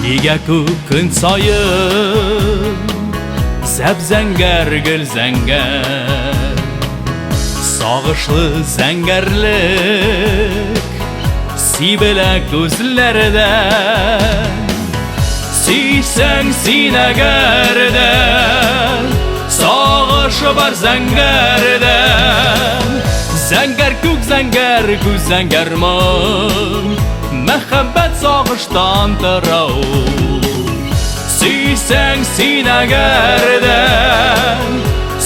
Нигә күк көн саен зәп-зәңгәр, гел зәңгәр, сагышлы зәңгәрлек сибелә күзләрдән. Сөйсәң син әгәр дә, сагыш бар зәңгәрдә. Зәңгәр күк, зәңгәр күз, зәңгәр моң, мәхәббәт сагыштан тора ул. Сөйсәң син әгәр дә,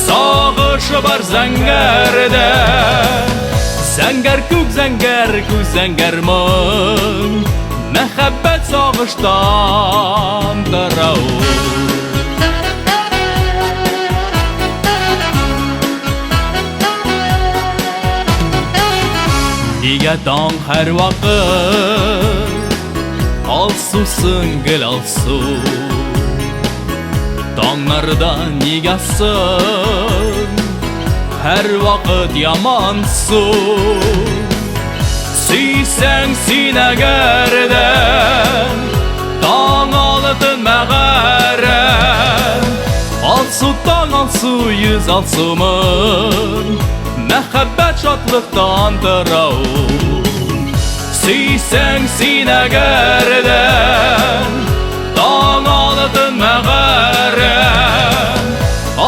сагыш бар зәңгәрдә. Зәңгәр күк, зәңгәр күз, зәңгәр моң, мәхәббәт сагыштан тора ул. Нигә таң һәрвакыт алсусың, гел алсу? Таңнарда нигә соң һәрвакыт ямансу? Сөйсәң син әгәр дә, таң алтын мәгарә. Алсу таң, алсу йөз, алсу моң, мәхәббәт шатлыктан тора ул. Сөйсәң син әгәр дә, таң алтын мәгарә.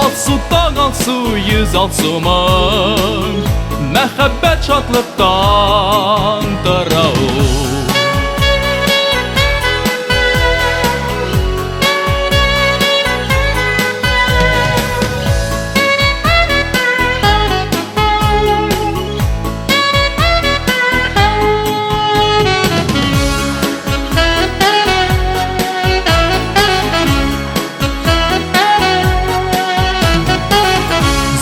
Алсу таң, алсу йөз, алсу моң, мәхәббәт шатлыктан тора ул.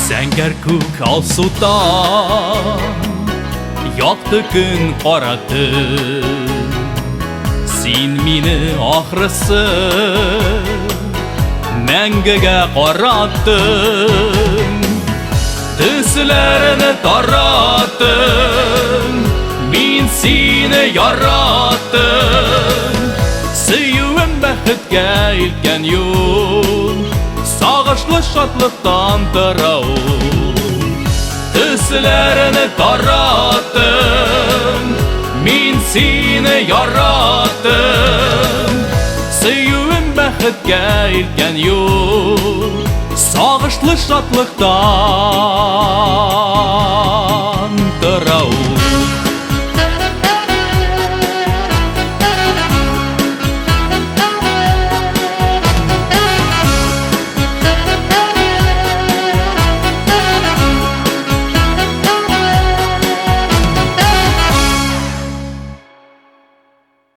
Зәңгәр күк, алсу таң, якты көн, кара төн. Син мине ахрысы мәңгегә караттың. Төсләрне тараттың, мин сине яраттым. Сөюем бәхеткә илткән юл, сагышлы шатлыктан тора ул. Төсләрне тараттың, мин сине яраттым. Сөюем бәхеткә илткән юл, сагышлы шатлыктан тора ул.